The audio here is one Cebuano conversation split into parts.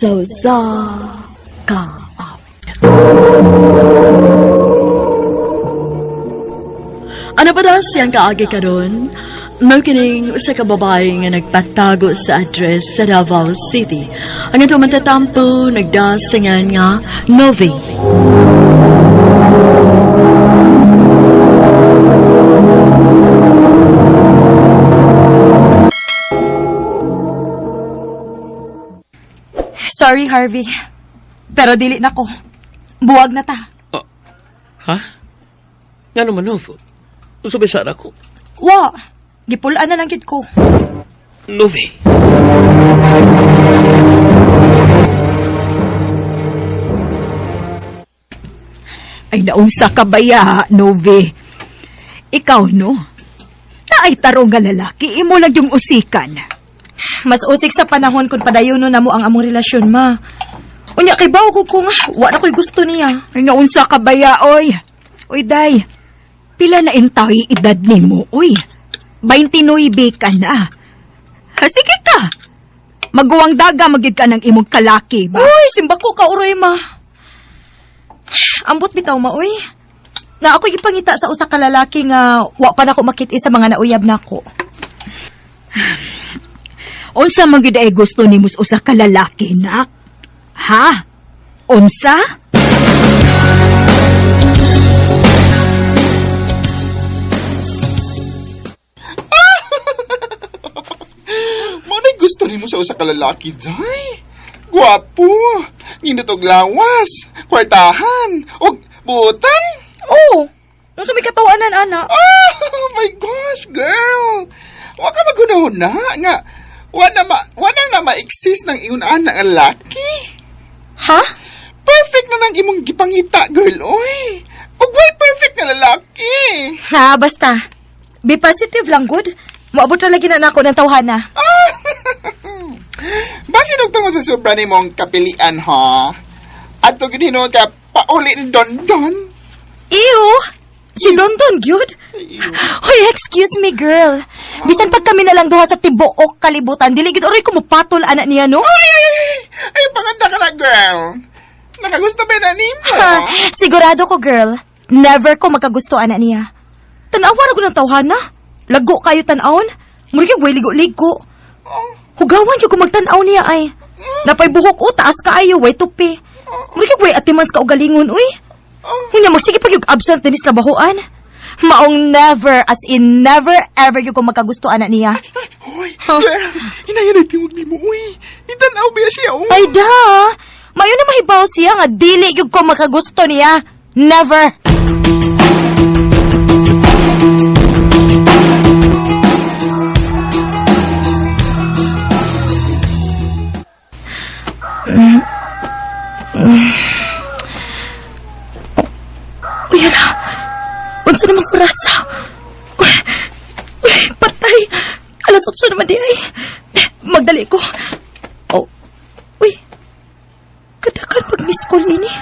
Sa usa ka awit. Ano pa daw siyang kaagi karon? Mao kining usa ka babae nga nagpatago sa address sa Davao City. Ang atong mantatampo nagdasingan nga Novi. Sorry, Harvey. Pero dili na ko. Buwag na ta. Oh, ha? Nga naman, Nov. Unsa ba sana ko? Wa. Gipulaan na lang gid ko. Novi. Ay, naunsa ka ba ya, Novi? Ikaw, no? Naay tarong nga lalaki, imo lang yung usikan. Mas usik sa panahon kung padayono na mo ang among relasyon, ma. Unya kay bawo ko kung wa na ko'y gusto niya. Ay, naunsa ka ba ya, oy? Oy, day, pila na intawi edad nimo, oy? 29 ka na. Ha, sige ka. Maguwang daga magid ka ng imong kalaki ba? Uy, simba ko ka uroy, ma. Ambot bitaw, ma, uy. Na ako gipangita sa usa ka lalaki nga wa pa nako makit sa mga nauyab nako. Unsa man gyud ay gusto nimo sa usa ka lalaki, nak? Ha? Unsa? Mo na gusto nimo sa usa ka lalaki, day. Gwapo, nindot og lawas, kwartahan, og butan. Oh, unsa may katawanan ana? Oh my gosh, girl. Wa ka maghunahuna nga wa na ma-exist ng ingon ana nga lalaki. Ha? Perfect na nang imong gipangita, girl, oy. Ug way perfect nga lalaki. Ha, basta. Be positive lang, good. Moabot na lagi na nako ng tawhana. Ah! Basin og tungod sa sobra nimong kapilian, ha? Adto gid hinuon ka pauli ni Don Don. Ew! Si Dondon, gyud? Hoy, excuse me, girl. Bisan pag kami na lang duha sa tibuok kalibutan, dili gid oray ko mopatol ana niya, no? Ay, ay, ay, ay, ay, panganda ka na, girl. Nakagusto ba na nimo? Ha, sigurado ko, girl. Never ko magkagusto ana niya. Tanawa na ko ng tawhana. Lago kayo tan-awon. Murag yung way ligo-ligo. Hugawan yung magtan-aw niya ay. Napay buhok o, taas kaayo, way tupi. Murag yung way atimans ka ugalingon, uy. Hunya, magsige pag yung absent dinis trabahoan. Maong never, as in never ever yung ko magkagusto ana niya. Hoy, Huh? girl, hinayan ay tingog nimo, uy. Itanaw ba siya, oh? Ay da! Mayo na mahibaw siya nga dili yung ko makagusto niya. Never! Uy, ala. Unsa namang orasa? Uy, uy, patay. Alas 8 naman di ay. Magdali ko. Oh, uy. Kadakan pag missed call ini.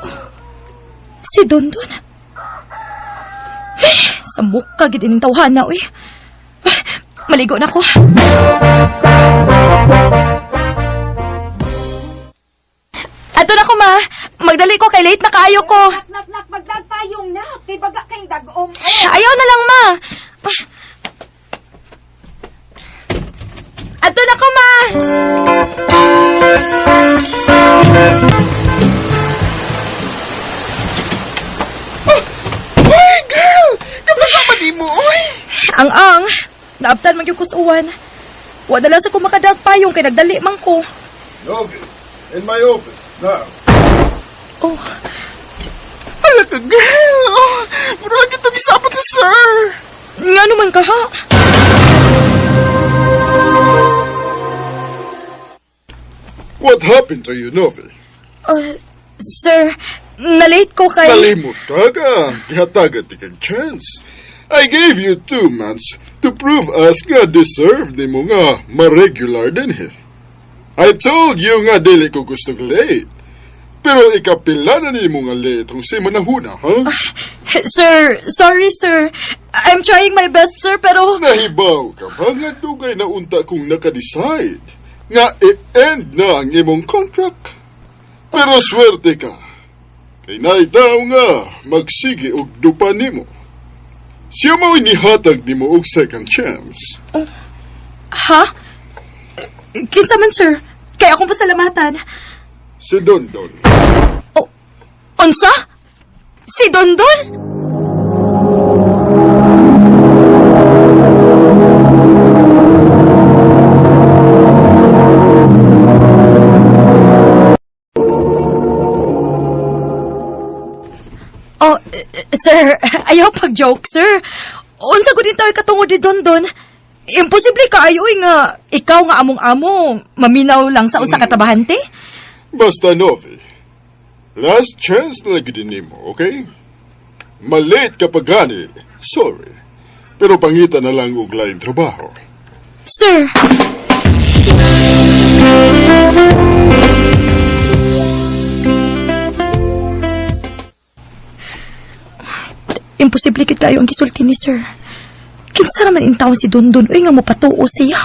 Oh, si Dondon. Eh, sa mukha gid ining tawhana, uy. Ah, maligo na ko. Ato na ko, ma. Magdali ko kay late na kaayo ko. Nak, nak, magdagpayong nak. Kay baga kayong dagom. Ayaw na lang, ma. Ah. Ato na ko, ma. Uy, girl! Kapasama nimo, uy. Ang-ang, naabtan man yung kusuan. Wala lang sa ko makadagpayong kay nagdali man ko. Novi, in my office, now. Oh, Hala ka, girl. Oh, murag itong isapot sa sir. nga naman ka ha? What happened to you, Novi? Sir, nalate ko kay... Kalimot ka ka. Gihatagan ti kang chance. I gave you 2 months to prove us nga deserve ni mo nga ma-regular din he. I told you nga dili ko gusto late. Pero ikapila na ni mo nga late kung si manahuna, ha? Sir, sorry sir. I'm trying my best, sir, pero... Nahibaw ka ba nga dugay na unta kung nakadecide? nga i-end na ang imong contract. Pero swerte ka. Kay naay daw nga magsige og dupa nimo. Siya mao'y nihatag nimo og second chance. Ha? Kinsa man, sir? Kaya akong pasalamatan. Si Dondon. Oh, unsa? Si Dondon? Oh, sir, ayaw pag-joke, sir. Unsa gud tayo katungod ni Dondon? Imposible kaayo oy nga ikaw nga among amo maminaw lang sa usa ka trabahante. Basta, Novi. Last chance na lagi din nimo, okay? Malate ka pa gani. Sorry. Pero pangita na lang og laing trabaho. Sir. Imposible gid kayo ang gisulti ni sir. Kinsa naman intawon si Dondon uy nga mopatuo siya.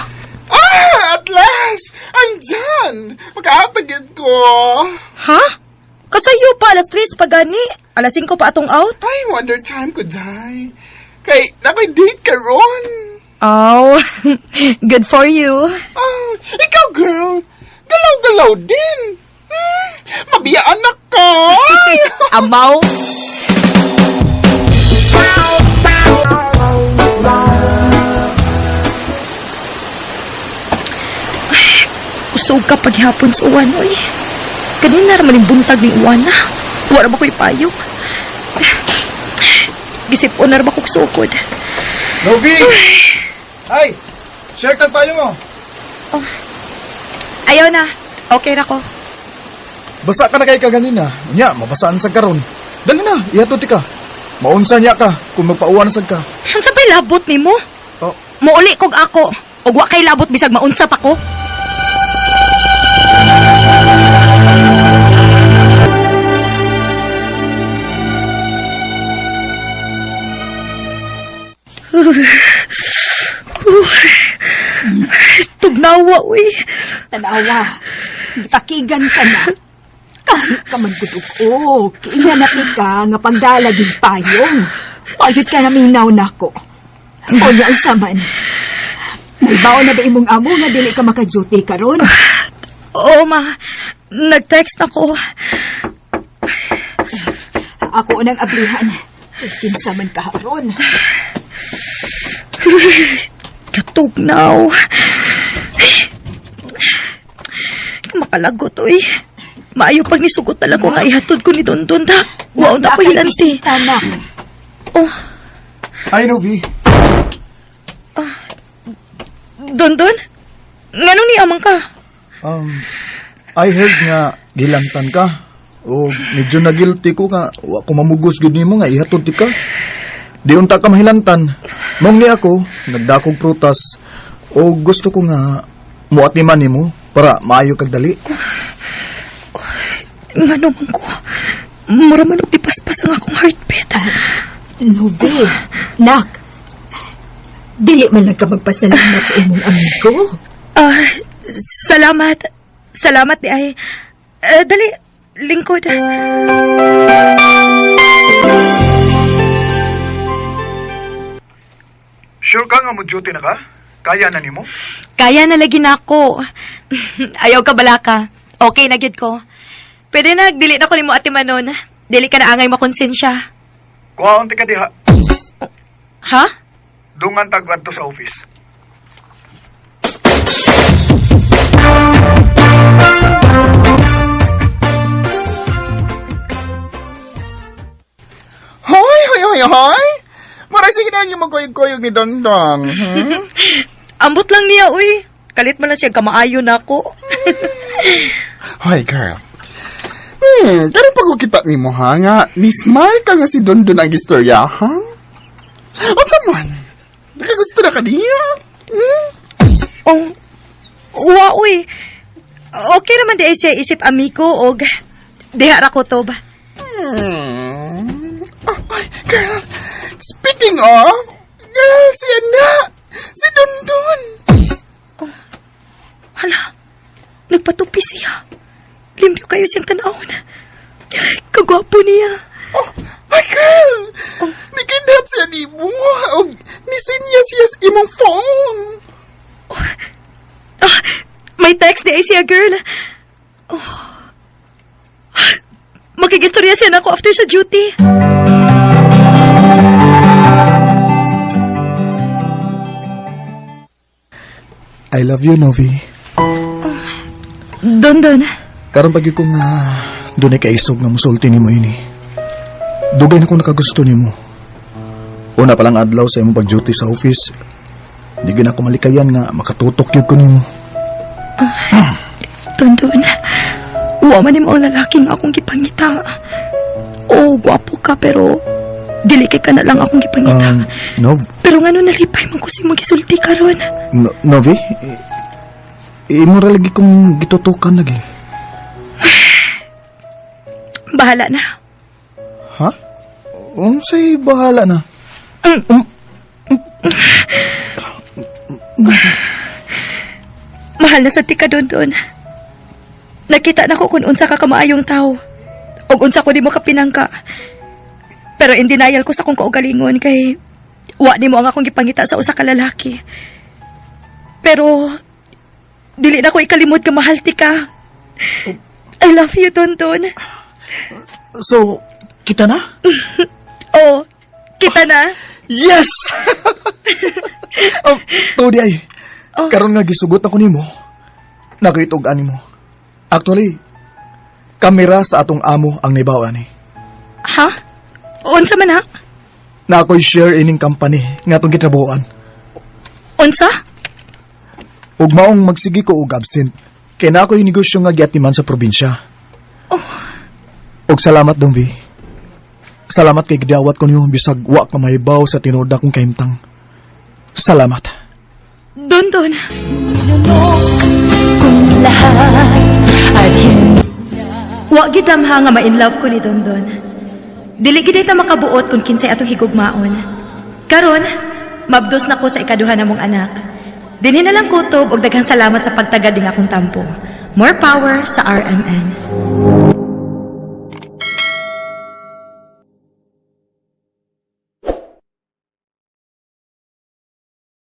Ah, at last! I'm done! Makaatagid ko! Ha? Kasayo pa alas 3 pa gani, alas 5 pa atong out. Ay, wonder time ko, Day. Kay, nakoy date ka ron. Oh, good for you. Ah, ikaw, girl. Galaw-galaw din. Mabiya anak ka. Amaw. Ay, kusog ka paghapon sa uwan, oy. Kanina ra man yung buntag ning uwan na. Wala ba ko'y payo? Gisip-on na ra ba kog sukod. Novi! Ay! Share ka payo mo. Ayaw na. Okay ra ko. Basa ka na kay kaganina. Nya, mabasaan sa karon. Dali na, ihatod ka. Maunsa niya ka kung magpauwan sad ka. Unsa pa'y labot nimo? Oh. Muuli kog ako. Ug wa kay labot bisag maunsa pa ko. Tugnawa, uy. Tanawa, gitakigan ka na. Kahit ka man gudug-o, kiinga na ka nga pagdalagig payong. Payot ka na minaw nako. O niya ang saman. Naibaon na ba imong amo nga dili ka maka-duty karon? Oo, ma. Nag-text ako. Ako nang ablihan. Kinsa man ka ron. Katugnaw. Makalagot, uy. Maayo pag nisugot na lang ko nga ihatod ko ni Dondon ta. Wow, na ko hilanti. Bisita na. Oh, Ay, Novi. Dondon? Nganong ni amang ka? I heard nga gilantan ka. O medyo na guilty ko nga wa ko mamugos gud nimo nga ihatod ti ka. Di unta ka mahilantan. Mong ni ako nagdakog prutas o gusto ko nga muatiman nimo para maayo kag dali. Ngano man ko? Mura man og ipaspas ang akong heartbeat. Novi, nak. Dili man lang ka magpasalamat sa imong amigo. Ah, salamat. Salamat di ay. Dali, lingkod. Sure ka nga mo duty na ka? Kaya na nimo? Kaya na lagi na ako. Ayaw ka balaka. Okay na gyud ko. Pwede na, dili na ko nimo ate Manon. Dili ka na angay makonsensya. Kuhaon ti ka diha. Ha? Dungan tag adto sa office. Hoy, hoy, hoy, hoy! Maray sige na yung magkuyog-kuyog ni Dondon. Ambot lang niya, uy. Kalit man lang siya, kamaayo na ako. Hoy, girl. Karon pag kita nimo ha nga, ni smile ka nga si Dondon ang istorya, ha? Unsa man? Nakagusto na ka niya? Oh, wa, uy. Okay naman di ay siya isip amigo og diha ra ko to ba. Oh, ay, girl, speaking of, girl, si Ana, si Dondon. Hala, Nagpatupi siya. Limpyo kayo siyang tanawon. Kagwapo niya. Oh, my girl! Nikindat siya ni mo. Og nisinya siya sa imong phone. Ah, may text di ay siya, girl. Oh. Makigistorya siya nako after sa duty. I love you, Novi. Don, Don. Karon pag ko nga dunay kaisog nga musulti nimo ini. Dugay na ko nakagusto nimo. Una pa lang adlaw sa imong pag-duty sa office, di gyud ako malikayan nga makatutok gyud ko nimo. Don, Don. Wa man nimo ang lalaki nga akong gipangita. Oh, gwapo ka pero dili kay ka na lang akong gipangita. Nov, Pero ngano nalipay man ko sa imong gisulti karon. no, Novi, imo ra lagi kong gitutukan lagi. Bahala na. Ha? Unsay bahala na? Mahal na sa tika, Don Don. Nakita na ko kung unsa ka kamaayong tao. Og unsa ko nimo kapinangka. Pero in denial ko sa akong kaugalingon kay wa nimo ang akong gipangita sa usa ka lalaki. Pero dili na ko ikalimot nga mahal ti ka. I love you, Don Don. So, kita na? Oh, kita na. Yes! Oh, tuod ay. Oh. Karon nga gisugot ako nimo. Nakitog ani mo. Actually, kamera sa atong amo ang nibaw ani. Ha? Unsa man ha? Na ako'y share ining company nga atong gitrabahoan. Unsa? Ug maong magsige ko og absent. Kay na ako'y negosyo nga giatiman sa probinsya. Oh. Og salamat, Dong V. Salamat kay gidawat ko niyo bisag wa ka mahibaw sa tinuod akong kahimtang. Salamat. Don Don. Wa gid damha nga ma-in love ko ni Dondon. Dili gid ta makabuot kung kinsay atong higugmaon. Karon, mabdos na ko sa ikaduha namong anak. Dinhi na lang kutob og daghang salamat sa pagtagad ning akong tampo. More power sa RMN.